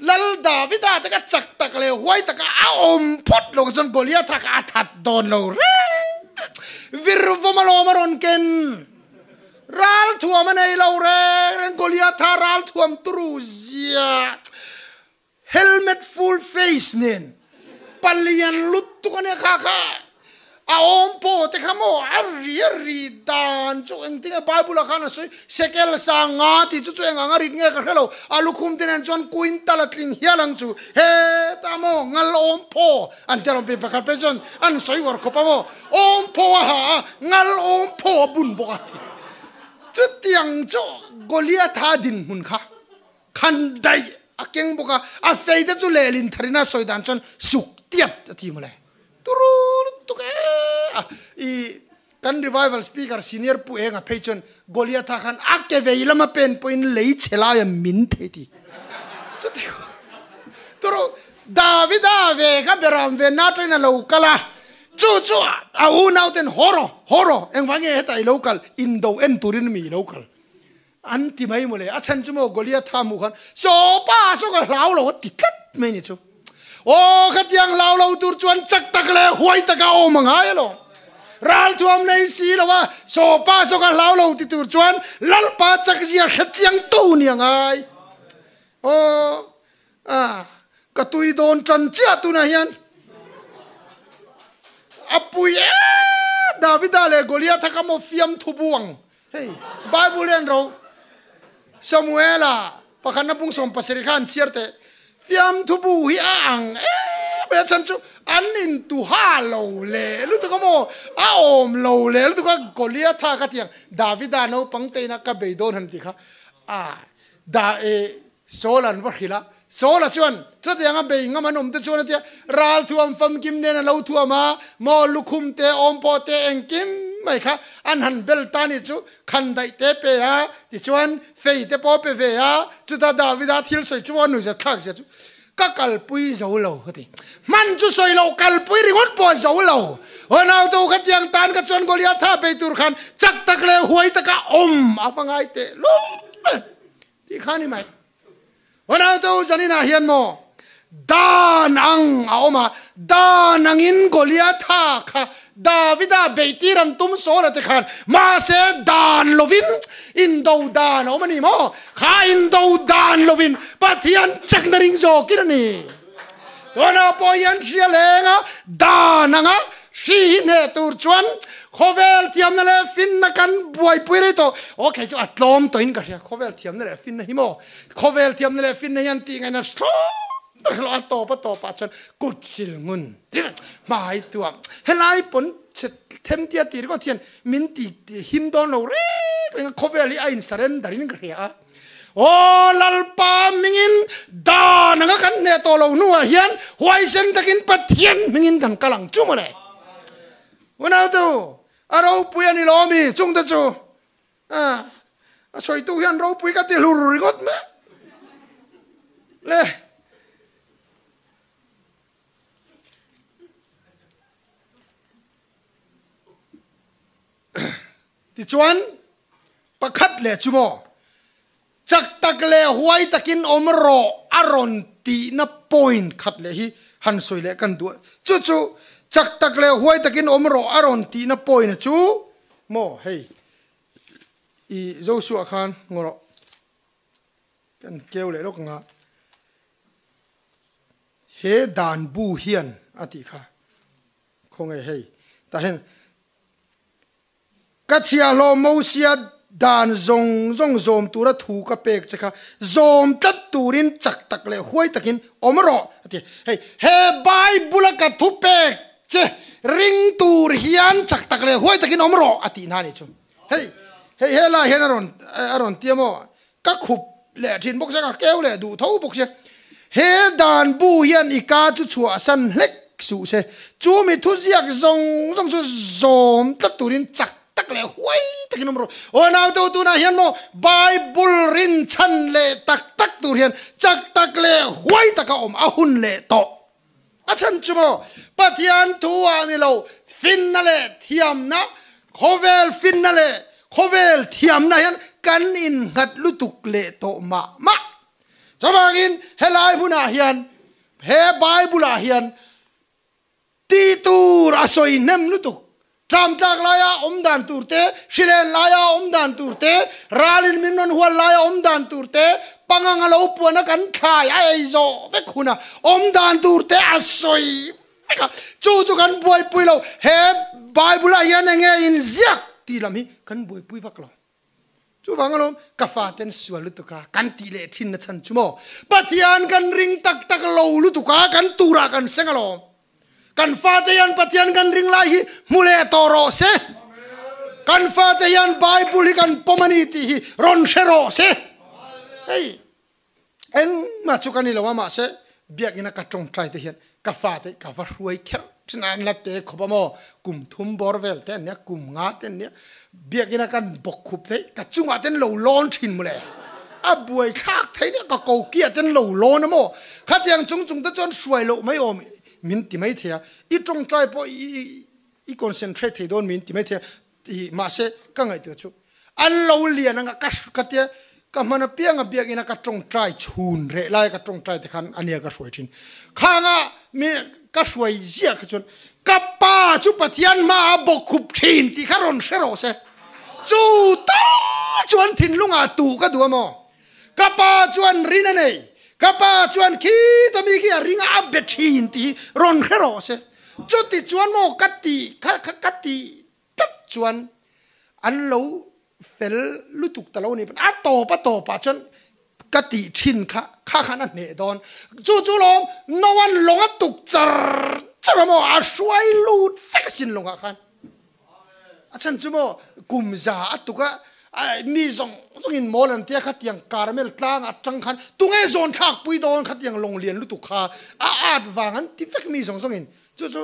Lal Davida te kha chak tak leh huai taka a awm phawt lo chuan Goliatha kha a that dawn lo reng. Virvawm alawm a rawn ken. Ral thuam a nei lo reng reng Goliatha ral thuam turu zia helmet full face nen palian lutuk ania kha kha. A awm pawh te kha maw a ri a ri dan chu engtin nge Bible ah khan a sawi sekel sang nga tih chu chu eng ang a rit nge ka hre lo a lukhum te nen chuan quintal a tling hial ang chu heta maw ngal awm phaw an ti alawm pin pakhat phei chuan an sawi uar khawp a maw awm phaw a ha a ngal awm phaw a bun bawk a ti chutiang chu Goliatha dinhmun kha khan daih a keng bawk a a fei te chu lehlin tharina sawi dan chuan suk tiat a ti mawle. Turu lutuk e a i kan revival speaker senior pu enga phei chuan Goliatha khan a ke vei lama pen pawhin lei chhe laia min thei ti chuti turu Davida ve kha beram ve na atangin a lo kal a chu chu a unau ten haw rawh haw rawh engvang nge heta i lo kal indo en turin mi i lo kal an ti mai mawle a chhan chu maw Goliatha hmuh khan saw pa saw ka hlau lo a ti tlat mai ni chu aw khatiang hlau lo tur chuan chak tak leh huai taka awm a ngai alawm ralthuam nei si lo a saw pa saw ka hlau lo ti tur chuan lalpa chak zia hre chiang to ni a ngai aw a ka tui dawn tan chiah tunah hian a pui e Davida leh Goliatha kha maw fiamthu buang Hei, Bible hian ro Samuela pakhatna bung 70 kha an chhiar teh. Fiamthu bu hi a ang em mai a chhan chu an intuha lo leh lutuk a maw? A awm lo leh lutuk a, Goliatha kha tiang Davida naupang teina ka bei dawn han ti kha a da e Saul an va hrilh a, Saul-a chuan chutianga bei ngam an awm te chuan a tia, ral thuam famkim nen a lo thuam a, maw lukhum te, awmpawh te engkim mai kha an han bel ta ni chu khan daih te pe a, tichuan fei te pawh pe ve a, chuta Davida thil sawi chu a nuihzat thlak zia chu ka kalpui zo lo a ti. Hman chu sawi loh kalpui ringawt pawh a zo lo. Aw naute u khatiang tan kha chuan Goliatha bei tur khan chak tak leh huai taka awm a va ngai teh lul. Tih kha ni mai. Ronaldo zaninah hian maw dan ang a awm a, dan angin Goliatha kha Davida beitir an tum sawn a ti khan, mahse dan lovin indo dan a awm a ni maw? Kha indo dan lovin Pathian chakna ring zawkin a ni. Tunah pawh hian hria lenga dan anga hri hi hneh tur chuan khawvel thiamna leh finna kan buaipui rei tawh. Okay chu a tlawm tawhin ka hria, khawvel thiamna leh finna hi maw? Khawvel thiamna leh finna hian tih ngaihna hlawm hlawh a tawp a tawpah chuan kut sil ngun hmai tuam helai pawn chhe them tia ti ringawt hian min ti him dawn lo reng reng a khawvel hi a in surrender in ka hria a aw Lalpa hmingin dan anga kan hneh tawh lo hnuah hian huaisen takin Pathian hmingin kan kal ang chu mawle unautu a ropui a ni lo ami chungte chu A a sawitu hian ropui ka ti hlur ringawt mai le. Tichuan pakhat leh chu maw chak tak leh huai takin awm rawh a rawn tihna point khat leh hi han sawi leh kan duh a. Chu chu chak tak leh huai takin awm rawh a rawn tihna point chu maw hei I Joshua khan ngaw rawh kan keu leh lawk anga he dan bu hian a tih kha khawnge hei tah hian ka chhiahhlawh Mosia dan zawng zawng zawm tura thu ka pek che kha zawm tlat turin chak tak leh huai takin awm rawh a ti hei he Bible a ka thu pek Che, ring tur hian chak tak leh huai takin awm rawh a tih na nih chu. Hei, hei helai hian a rawn a rawn tia maw? Ka khup leh thin bawk sia, ka keu leh duh tho bawk sia. He dan bu hian i ka chu chhuahsan hlek suh se, chu mi thuziak zawng zawng chu zawm tlat turin chak tak leh huai takin awm rawh. Aw naute tunah hian maw Bible rinchhan leh tak tak tur hian chak tak leh huai taka awm a hun leh tawh. A chhan chu maw Pathian thu ah ni lo finna leh thiamna, khawvel finna leh khawvel thiamna hian kan innghat lutuk leh tawh mah mah. Chuvangin helai hmunah hian he Bible ah hian tih tur a sawi hnem lutuk. Tram tlak laia awm dan tur te, hrilen laia awm dan tur te, ralin min rawn hual laia awm dan tur te, pangang a lo puan a kan thlai a ei zawh vek huna awm dan tur te a sawi vek a, chu chu kan buaipui lo. He Bible ah hian enge inziak tih lam hi kan buaipui vak lo. Chuvang alawm ka faten sual lutuk a kan tih leh thin na chhan chu maw Pathian kan ring tak tak lo lutuk a kan turah kan seng alawm. Kan fate hian Pathian kan ring lai hi hmu leh tawh rawh se. Kan fate hian Bible hi kan pawm a ni tih hi rawn hre rawh se. Hei engmah chu ka ni lo a mahse biakina ka tawngtai te hian ka fate ka va hruai kher thin a an la te khawp a maw kum thum bawr vel te an nia kum nga te an nia biakina kan bawk khup thei ka chungah ten lo lawn thin mawle a buai thlak thei nia ka ko kiah ten lo lawn a maw khatiang chung chung te chuan hruai loh mai awm min ti mai thei a i tawngtai pawh i concentrate thei dawn min ti mai thei a I mahse ka ngaihtuah chu an lo lian anga ka ka tia ka hman apiang a biakina ka tawngtai chhun reh laia ka tawngtai te khan ania ka hruai thin. Khanga mi ka hruai ziah kha chuan ka pa chu Pathian hmaah bawkkhup thin tih kha rawn hre rawh se. Chu tal chuan thinlungah tuh ka duh a maw? Ka pa chuan rin a nei, ka pa chuan khita mi khi a ring a, a be thin tih hi rawn hre rawh se. Chuti chuan maw ka tih kha ka tih tlat chuan an lo fel lutuk ta lo ni a tawp a tawpah chuan ka tih thin kha kha khan a hneh dawn. Chu chu lawm Noah lawng a tuk char char a maw a hruai lut vek asin lawngah khan. A chhan chu maw kum za a tuk a, mi zawng zawng in mawl an tia khatiang Carmel tlang atang khan tunge zawn thlak pui dawn khatiang lawng lian lutuk kha a at vang an ti vek mi zawng zawng in chu chu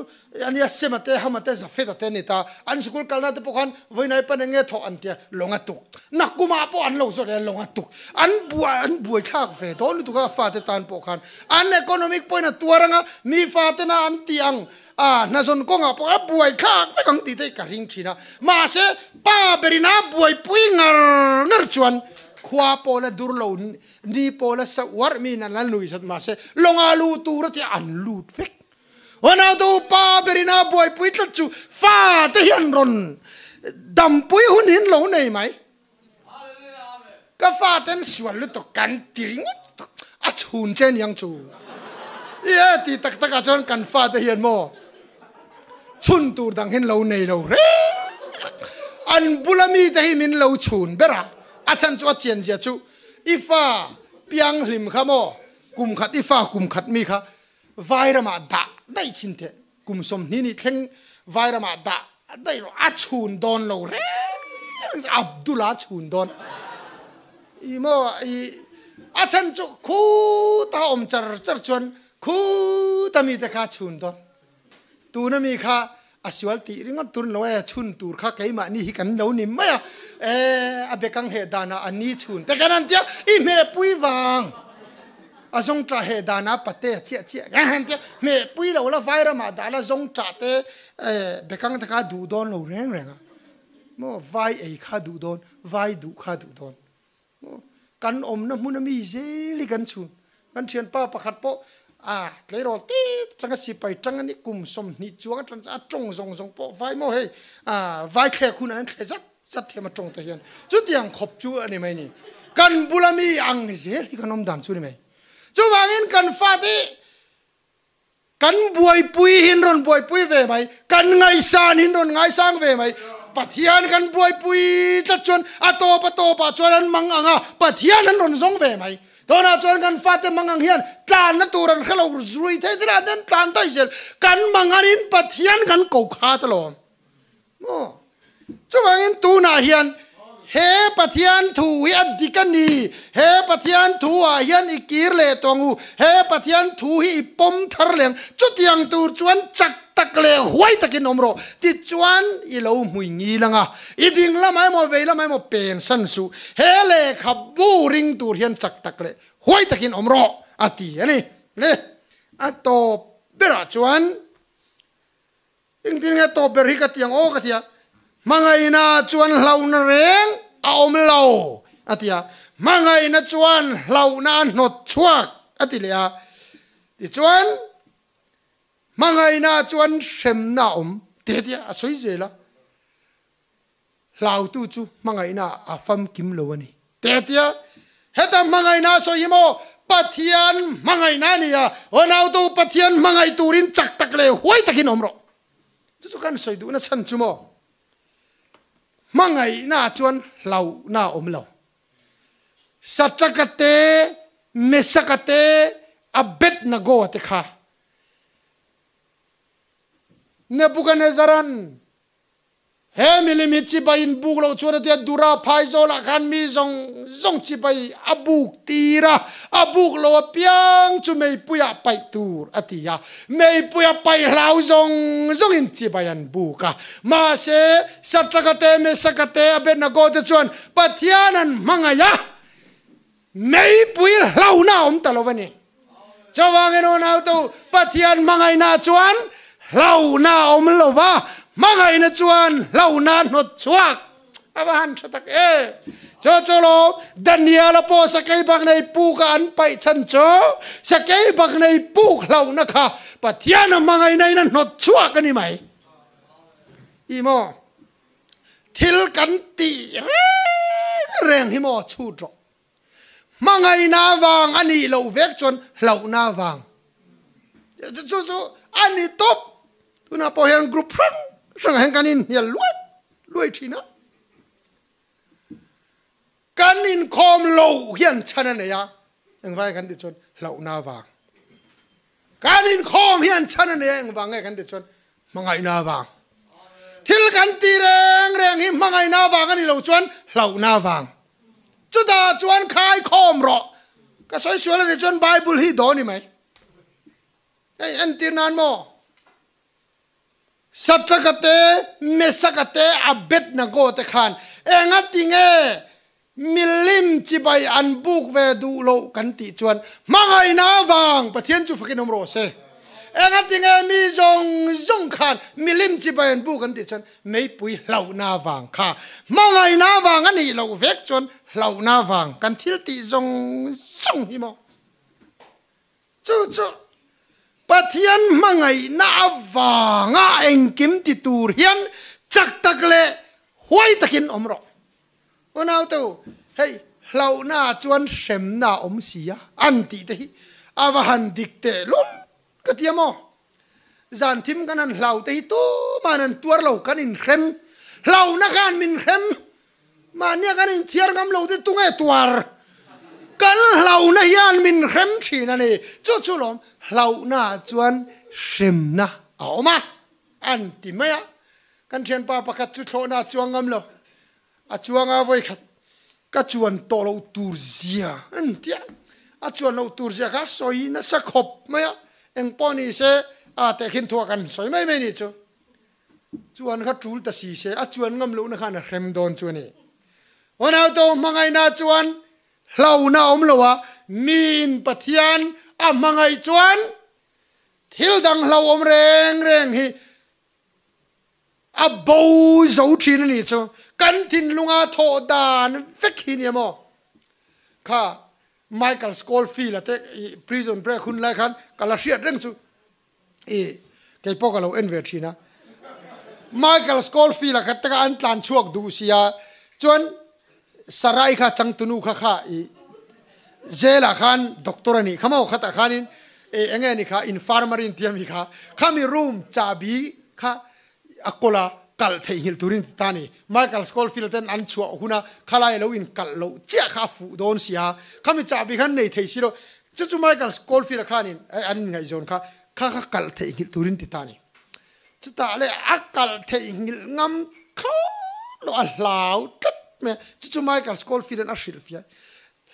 ania Sema te Hama te Jafeta te ani ta an sikul kalna te pawh khan vawiinai pan enge thawh an tia lawng a tuk nakkumah pawh an lo zawt e lawng a tuk an buai an buai thlak ve dawn lutuk a fate tan pawh khan an economic pawhin a tuar anga mi fate na an ti ang A hnazawn kawngah pawh a buai thlak vek ang tih te hi ka ring thin a, mahse pa berin a buaipui ngar ngar chuan khua pawh la dur lo, ni pawh la sa uarh miin an la nui zat mahse lawngah luh tur a tia an lut vek. Unau te u pa berin a buaipui tlat chu fa te hian rawn dampui hun hin lo nei mai. Ka fa ten sual lutuk kan ti ringawt a chhun che niang chu. Ie ti tak tak ah chuan kan fa te hian maw chhun tur dang hin lo nei lo reng an bula mi te hi min lo chhun ber a, a chhan chu a chian zia chu i fa piang hlim kha maw kum khat i fa kum khat mi kha vai ramah dah daih chin teh kum 20 nih thleng vai ramah dah daih rawh a chhun dawn lo reng reng Abdul a chhun dawn i maw i a chhan chu khuta awm char char chuan khuta mi te kha chhun dawn tuna mi kha a sual tih ringawt tur lo e chhun tur kha keimahni hi kan lo ni mai a e a bekang heh danah a ni chhun te kan han tia i hmehpui vang a zawng tah heh danah pate a chiah chiah kan han tia hmehpui lo la vai ramah dah la zawng tah te e bekang te kha duh dawn lo reng reng a maw vai ei kha duh dawn vai duh kha duh dawn Kan awmna hmun a mi zel hi kan chhun. Kan thianpa pakhat pawh a tleirawl tet atanga sipai tang a nih kum 20 chuang atang chuan a tawng zawng zawng pawh vai maw hei vai thlek hunah hian thle zat zat thiam a tawng te hian chutiang khawp chu a ni mai ni. Kan bula mi ang zel hi kan awm dan chu a ni mai. Chuvangin kan fate hi Kan buaipui hin rawn buaipui ve mai, kan ngaihsan hin rawn ngaisang ve mai. Pathian kan buaipui tlat chuan a tawp a tawpah chuan an mang ang a, Pathian an rawn zawng ve mai. Tunah chuan kan fate mang ang hian tlanna tur an hre lo rui thei thei ah ten tlan daih zel. Kan mang anin Pathian kan ko khat alawm. Maw? Chuvangin tunah hian he Pathian thu hi a dik a ni, he Pathian thu ah hian i kir leh tawh ang u, he Pathian thu hi i pawm thar leh ang, chutiang tur chuan chak tak leh huai takin awm rawh, tichuan i lo hmui ngil ang a, i ding lamah emaw vei lamah emaw pen san suh, he lehkhabu ring tur hian chak tak leh huai takin awm rawh a ti a ni. Le, a tawp berah chuan. Engtin nge tawp ber hi ka ti ang aw ka ti a, hmangaihna chuan hlauhna reng a awm lo a ti a, hmangaihna chuan hlauhna a hnawt chhuak a ti leh a, tichuan hmangaihna chuan hremna a awm te a ti a, a sawi zel a, hlautu chu hmangaihna a famkim lo a ni te a ti a, heta hmangaihna a sawi hi maw Pathian hmangaihna a ni a, aw nautu Pathian hmangaih turin chak tak leh huai takin awm rawh. Chu chu kan sawi duhna chhan chu maw hmangaihna chuan hlauhna a awm lo. Satraka te, Mesaka te, Abednego te kha Nebukanezaran He milim hi chibai in buk loh chuan a tia Dura phai zawlah khan mi zawng zawng chibai a buk tir a, a buk lo apiang chu meipuiah paih tur a ti a, meipuia paih hlau zawng zawngin chibai an buk a. Mahse, Satraka te, Mesaka te, Abednego te chuan Pathian an hmangaih a, meipui hlauhna a awm ta lo a ni. Chuvangin unautu, Pathian hmangaihna chuan hlauhna a awm lo va, hmangaihna chuan hlauhna a hnawt chhuak. A va han tha tak e! Chu chu lo, Daniel-a pawh sakei bak nei puk a an paih chhan chu, sakei bak nei puk hlauhna kha Pathian a hmangaihna in a hnawt chhuak a ni mai. Ih maw? Thil kan tih reng reng hi maw chhut rawh. Hmangaihna vang a nih loh vek chuan hlauhna vang. Chu chu a ni tawp. Tunah pawh hian group hrang hrangah hian kan inhnial luai luai thin a. Kan inkhawm lo hian chhan a nei a, engvang kan tih chuan hlauhna vang. Kan inkhawm hian chhan a nei a, engvang nge kan tih chuan hmangaihna vang. Thil kan ti reng reng hi hmangaihna vang a nih loh chuan hlauhna vang. Chutah chuan khaikhawm rawh. Ka sawi sual a nih chuan Bible hi dawn i mai. Hei entir nan maw? Satraka te, Mesaka te, Abednego te khan enga ti nge milim chibai an buk ve duh loh kan tih chuan hmangaihna avang Pathian chu fakin awm rawh se. Enga ti nge mi zawng zawng khan milim chibai an buk an tih chuan Meipui hlauhna vang kha hmangaihna vang a nih loh vek chuan hlauhna vang kan thil tih zawng zawng hi maw? Chu chu. Pathian hmangaihna avanga engkim ti tur hian chak tak leh huai takin awm rawh. Unaute u, hei hlauhna chuan hremna a awm si a, an tih te hi a va han dik teh lul ka ti a maw? Zan thim kan han hlau te hi tuman an tuar lo, kan inhrem. Hlauhna khan min hrem. Mahnia kan inthiar ngam lo te tunge tuar? Kan hlauhna hian min hrem thin a ni. Chu chu lawm, hlauhna chuan hremna a awm a, an ti mai a. Kan thianpa pakhat chu thlawhna a chuang ngam lo. A chuang a vawikhat ka chuan tawh loh tur zia an ti a, a chuan loh tur zia kha sawi nasa khawp mai a, eng pawh ni se a tehkhin thuah kan sawi mai mai ni chu. Chuan kha tul ta si se a chuan ngam lohna khan a hrem dawn chu a ni. Unauto hmangaihna chuan hlauhna a awm lo a, miin Pathian a hmangaih chuan thil dang hlauhawm reng reng hi A bo zo thin a nih chu. Kan thinlunga thawh dan vek hi nia maw? Kha Michael Scofield a te i prison break hun lai khan ka la hriat reng chu i kei pawh ka lo en ve thin a. Michael Scofield a kha te kha an tlan chhuak duh sia chuan Sarai kha changtunu kha kha i jail ah khan doctor a nih kha maw khatah khanin e enge a nih kha infirmary an tia mi kha khami room chahbi kha a kawl a kalh theihnghilh turin ti ta a ni. Michael Scofield ten an chhuah huna khalai lo in kalh loh chiah kha a fuh dawn sia khami chahbi khan nei thei si lo chu chu Michael Scofield a khanin an inngaihzawn kha kha kha kalh theihnghilh turin ti ta a ni. Chutah leh a kalh theihnghilh ngam thlawt lo, a hlau tlat mai a. Chu chu Michael Scofield-a'n a hrilhfiah,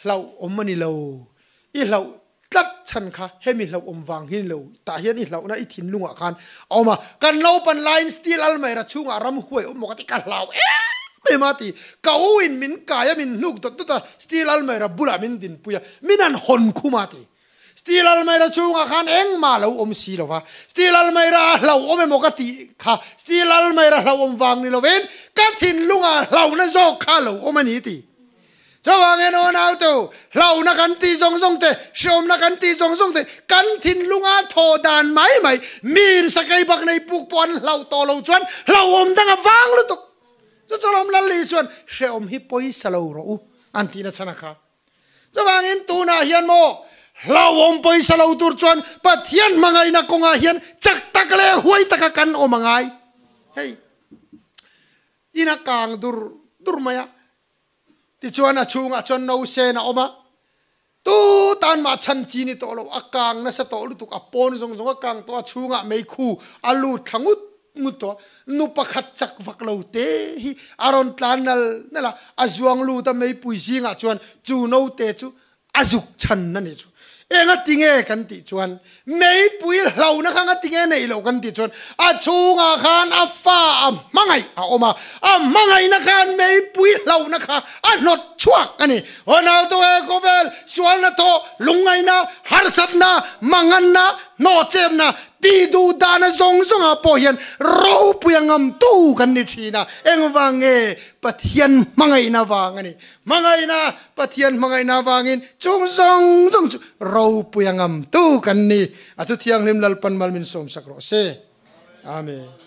Hlauhawm a ni lo, i hlauh tlat chhan kha hemi hlauhawm vang hi ni lo, tah hian i hlauhna i thinlungah khan a awm a. Kan naupan laiin steel almaira chhungah ram huai awm maw ka ti, ka hlau em em a ti. Ka u in min kai a, min hnuk dawt dawt a, steel almaira bulah min dinpui a, min han hawn khum a ti. Steel almaira chhungah khan engmah lo awm si lo va, steel almaira a hlauhawm emaw ka tih kha steel almaira hlauhawm vang ni lovin ka thinlungah hlauhna zawk kha lo awm a ni ti. Chuvangin aw nautu, hlauhna kan tih zawng zawng te, hreawmna kan tih zawng zawng te, kan thinlunga thawh dan mai mai, mi in sakei bak nei puk pawh an hlauh tawh lo chuan hlauhawm dang a vang lutuk. Chu chawlawm Lalli chuan hreawm hi pawisa lo rawh u an tihna chhan a kha. Chuvangin tunah hian maw hlauhawm pawisa lo tur chuan Pathian hmangaihna kawngah hian chak tak leh huai taka kan awm a ngai. Hei in a kang dur dur mai a, tichuan a chhungah chuan no sen a awm a, tu tan mah chhan chi ni tawh lo, a kang nasa tawh lutuk, a pawn zawng zawng a kang tawh a, chhungah meikhu a lut thla ngut ngut tawh nu pakhat chak vak lo te hi a rawn tlan nal nal a, a zuang lut a meipui zingah chuan chu note chu a zuk chhan a ni chu. Eng a ti nge kan tih chuan meipui hlauhna kha nga ti nge neih loh kan tih chuan a chhungah khan a fa a hmangaih a awm a, a hmangaihna khan meipui hlauhna kha a hnawt chhuak a ni. Aw naute khawvel sualna thawh, lungngaihna, harsatna, manganna, hnawhchepna, Tih duh dahna zawng zawngah pawh hian ropui a ngamtu kan ni thin a, engvang nge Pathian hmangaihna vang a ni. Hmangaihna, Pathian hmangaihna vangin chung zawng zawng chu ropui a ngamtu kan ni. A thu thianghlim Lalpan mal min sawmsak rawh se. Amen.